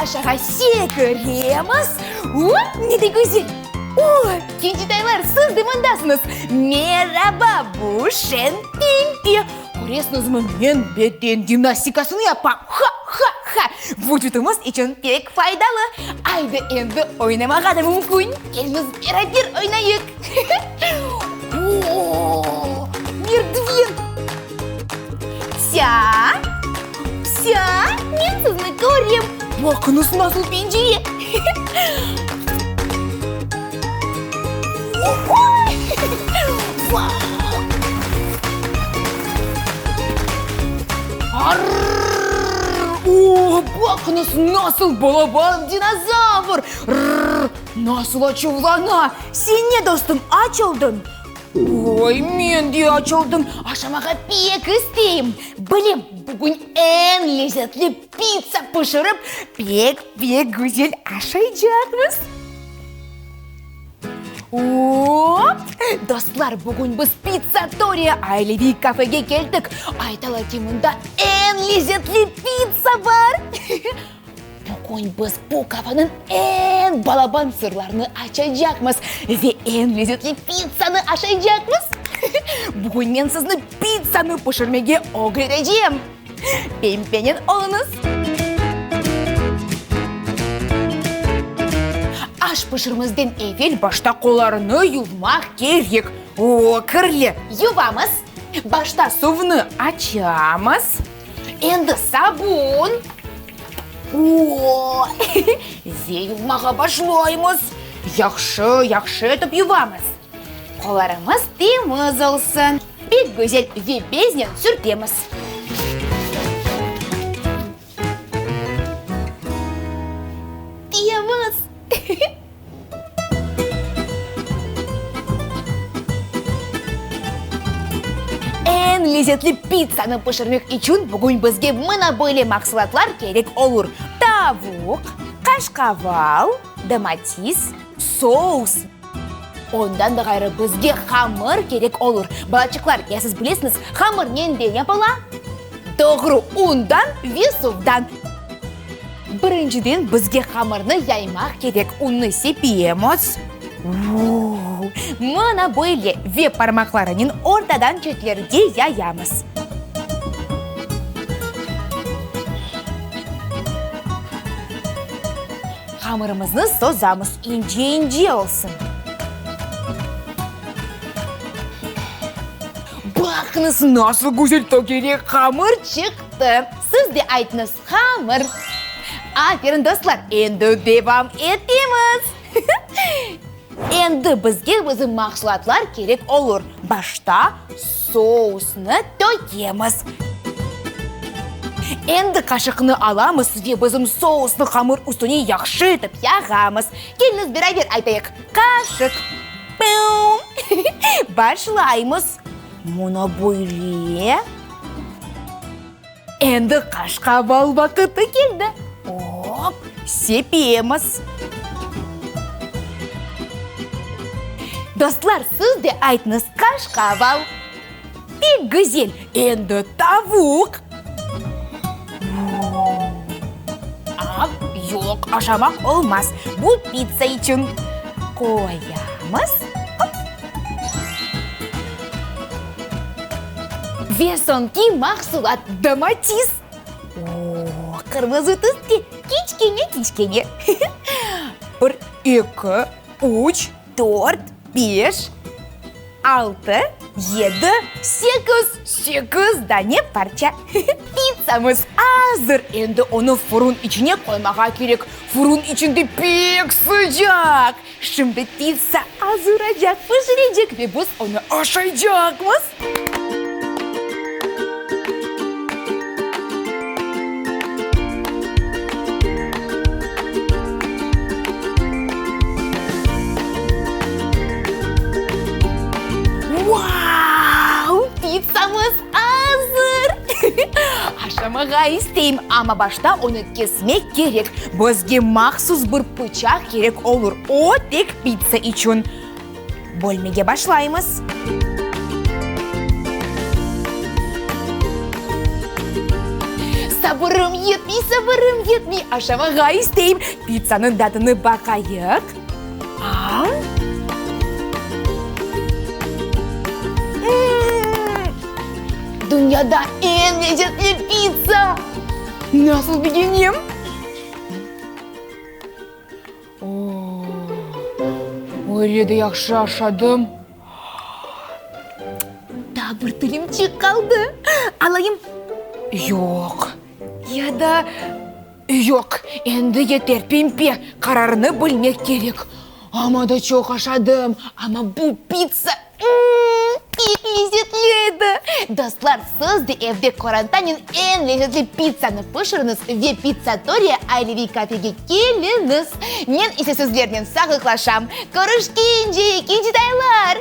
Aşağa sekiremiz. Op, ne de güzel! O, kiçitaylar, siz de mındasıñız! Meraba, bu şeñ Pempe! Köresiñizmi, men beden gimnastikasını yapam! Ha-ha-ha! Vucudımız içün pek faydalı! Aydı, endi oynamağa da mümkün! Keliñiz, beraber oynayıq! O, merdiven! Psâ! Psâ! Men sizni körem! Baqıñız, nasıl pencere! Arr! O, baqıñız, nasıl balaban dinozavr! Rrr! Nasıl açuvlana! Sen ne, dostum, aç oldıñ? Oy, men de aç oldım, aşamağa pek isteyim. Bilem, bugün eñ lezetli pitsa pişirip, pek-pek güzel aşaycaqmız. Oop! Dostlar, bugün biz Pitsatoriya aileviy kafege keldik. Aytalar ki, mında eñ lezetli pitsa bar. Bugün biz bu kafeniñ eñ balaban sırlarını açacaqmız ve eñ lezetli pitsanı aşaycaqmız. Bugün men sizni pitsanı pişirmege ögretecem. Pempenen oluñız! Aş pişirmezden evel başta qollarını yuvmaq kerek. O, kirli. Yuvamız. Başta suvnı açamız. Endi sabun. O, ve yuvmağa başlaymız. Yahşı, yahşı etip yuvamız. Qollarımız temiz olsun. Pek güzel ve beznen sürtemiz. Temiz! Eñ lezetli pitsanı pişirmek içün bugün bizge mına böyle mahsulatlar kerek olur, tavuq, qaşqaval, domatis, sous. Ondan da ğayrı bizge hamır kerek olur. Balaçıqlar, ya siz bilesiñiz, hamır nenden yapıla? Doğru, undan ve suvdan. Birinciden bizge hamırnı yaymaq kerek, unnı sepemiz, mına böyle, ve parmaqlarınen ortadan çetlerge yayamız. Hamırımıznı sozamız, ince-ince olsun. Baqıñız, nasıl güzel tögerek hamır çıqtı! Siz de aytıñız, hamır. Aferin, dostlar, endi devam etemiz. Endi bizge bizim mahsulatlar kerek olur. Başta sousnı tökemiz. Endi qaşıqnı alamız ve bizim sousnı hamır üstüne yahşı etip yağamız. Keliñiz beraber aytayıq, qaşıq. Başlaymız. Mına böyle. Endi qaşqaval vaqıtı keldi. Op, sepemiz. Dostlar, siz de aytıñız, qaşqaval. Pek güzel. Endi tavuq. Ap, yoq, aşamaq olmaz. Bu pitsa içün. Qoyamız. Op. Ve soñki mahsulat, domatis. O, qırmızı tüste, kiçkene-kiçkene. Bir, eki, üç, dört, beş, altı, yedi, sekiz, sekiz dane parça. Pitsamız azır, endi onı furun içine qoymağa kerek. Furun içinde pek sıcaq. Şimdi pitsa azıracaq, pişirecek ve biz onı aşaycaqmız. Vau! Pitsamız azır! Aşamağa isteyim, amma başta onı kesmek kerek. Bizge mahsus bir pıçaq kerek olur, o tek pitsa içün. Bölmege başlaymız. Sabırım. Yetmey, sabırım yetmey, aşamağa isteyim. Pitsanıñ dadını baqayıq. A! Dünyada eñ lezetli pitsa! Nasıl begenem! O, öyle de yahşı aşadım. Daa bir tilimçik qaldı. Alayım? Yoq. Ya da. Yoq, endi yeter, Pempe, qararını bilmek kerek. Amma da çoq aşadım, amma bu pitsa, mmm, pek lezetli edi. Dostlar, siz de evde qorantanen eñ lezetli pitsanı pişiriñiz ve Pitsatoriya aileviy kafege keliñiz. Men ise sizlernen sağlıqlaşam. Körüşkence, kiçitaylar!